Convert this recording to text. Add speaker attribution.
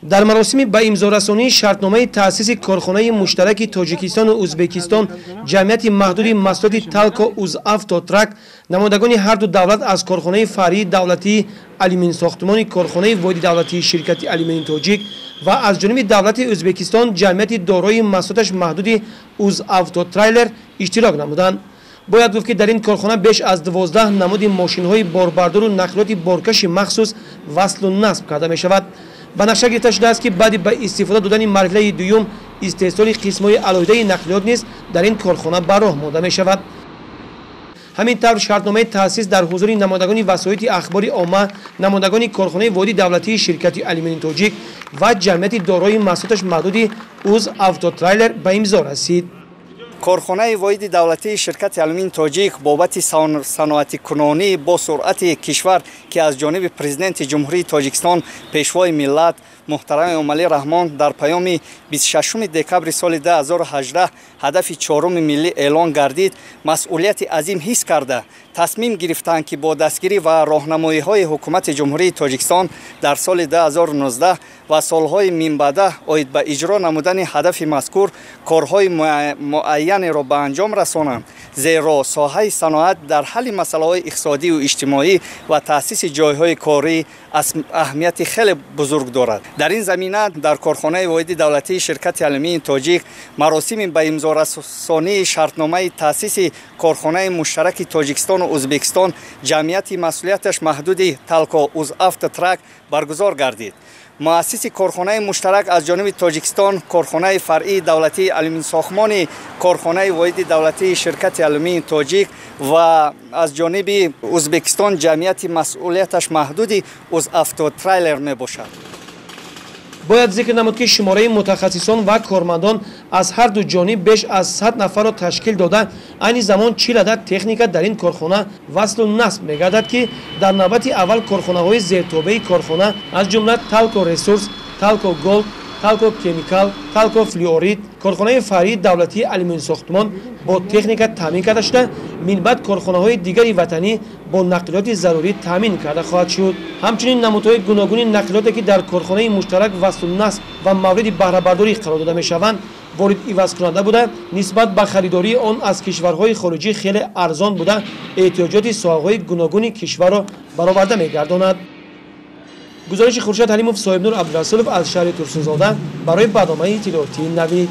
Speaker 1: Дар маросими ба имзорасонии шартномаи таъсиси корхонаи муштараки Тоҷикистону Ӯзбекистон ҷамъияти маҳдуди маҳсулоти Талко Узавтотрак намояндагони ҳарду давлат аз корхонаи фаръии давлатии алюминсохтмони корхонаи воҳиди давлатии ширкати алюмини тоҷик ва аз ҷониби давлати Ӯзбекистон ҷамъияти дорои маҳсулоташ маҳдуди Узавтотрейлер иштирок намуданд. Бояд гуфт, ки дар ин корхона беш аз 12 намуди мошинҳои борбардору нақлиёти боркаши махсус васлу насб карда мешавад. Ба нақша гирифта шудааст, ки баъди ба истифода додани марҳилаи дуюм истеҳсоли қисмҳои алоҳидаи нақлиёт низ дар ин корхона ба роҳ монда мешавад. Ҳамин тавр шартномаи таъсис дар ҳузури намояндагони васоити ахбори омма, намояндагони корхонаи воҳиди давлатии ширкати алюмини тоҷик ва ҷамъияти дорои маҳсулоташ маҳдуди Узавтотрейлер ба имзо расид.
Speaker 2: Корхонаи воҳиди давлатии ширкати алюмини тоҷик бобати саноатикунонӣ бо суръати кишвар, ки аз ҷониби Президенти Ҷумҳурии Тоҷикистон, Пешвои миллат муҳтарам Эмомалӣ Раҳмон дар паёми 26 декабри соли 2018 ҳадафи чоруми миллӣ эълон гардид, масъулияти азим ҳис карда, тасмим гирифтанд, ки бо дастгирӣ ва роҳнамоиҳои Ҳукумати Ҷумҳурии Тоҷикистон дар соли 2019 ва солҳои минбаъда оид ба иҷро намудани ҳадафи мазкур корҳои муайянеро ба анҷом расонанд, зеро соҳаи саноат дар ҳалли масъалаҳои иқтисодию иҷтимоӣ ва таъсиси ҷойҳои корӣ аҳамияти хеле бузург дорад. Дар ин замина дар корхонаи воҳиди давлатии ширкати алюминии тоҷик маросими ба имзорасонии шартномаи таъсиси корхонаи муштараки Тоҷикистону Ӯзбекистон ҷамъияти масъулияташ маҳдуди Талко Узавтотрак баргузор гардид. Муассиси корхонаи муштарак аз ҷониби Тоҷикистон корхонаи фаръии давлатии алюминсохтмони корхонаи воҳиди давлатии ширкати алюминии тоҷик ва аз ҷониби Ӯзбекистон ҷамъияти масъулияташ маҳдуди Узавтотрейлер мебошад.
Speaker 1: Бояд зикр намуд, ки шумораи мутахассисон ва кормандон аз ҳар ду ҷониб беш аз 100 нафарро ташкил дода, айни замон 40 адад техника дар ин корхона васлу насб мегардад, ки дар навбати аввал корхонаҳои зертобеи корхона, аз ҷумла Талко Ресурс, Талко Голд, Талко Кемикал, Талко Флюорит, корхонаи фаръии давлатии алюминсохтмон бо техника таъмин карда шуда, минбаъд корхонаҳои дигари ватанӣ бо нақлиёти зарурӣ таъмин карда хоҳад шуд. Ҳамчунин намудҳои гуногуни нақлиёте, ки дар корхонаи муштарак васлу насб ва мавриди баҳрабардорӣ қарор дода мешаванд, ворид ивазкунанда буда, нисбат ба харидории он аз кишварҳои хориҷӣ хеле арзон буда, эҳтиёҷоти соҳаҳои гуногуни кишварро бароварда мегардонад. Гузориши Хуршед Ҳалимов, Соҳибнур Абдурасулов аз шаҳри Турсунзода барои барномаи иттилоотии Навид.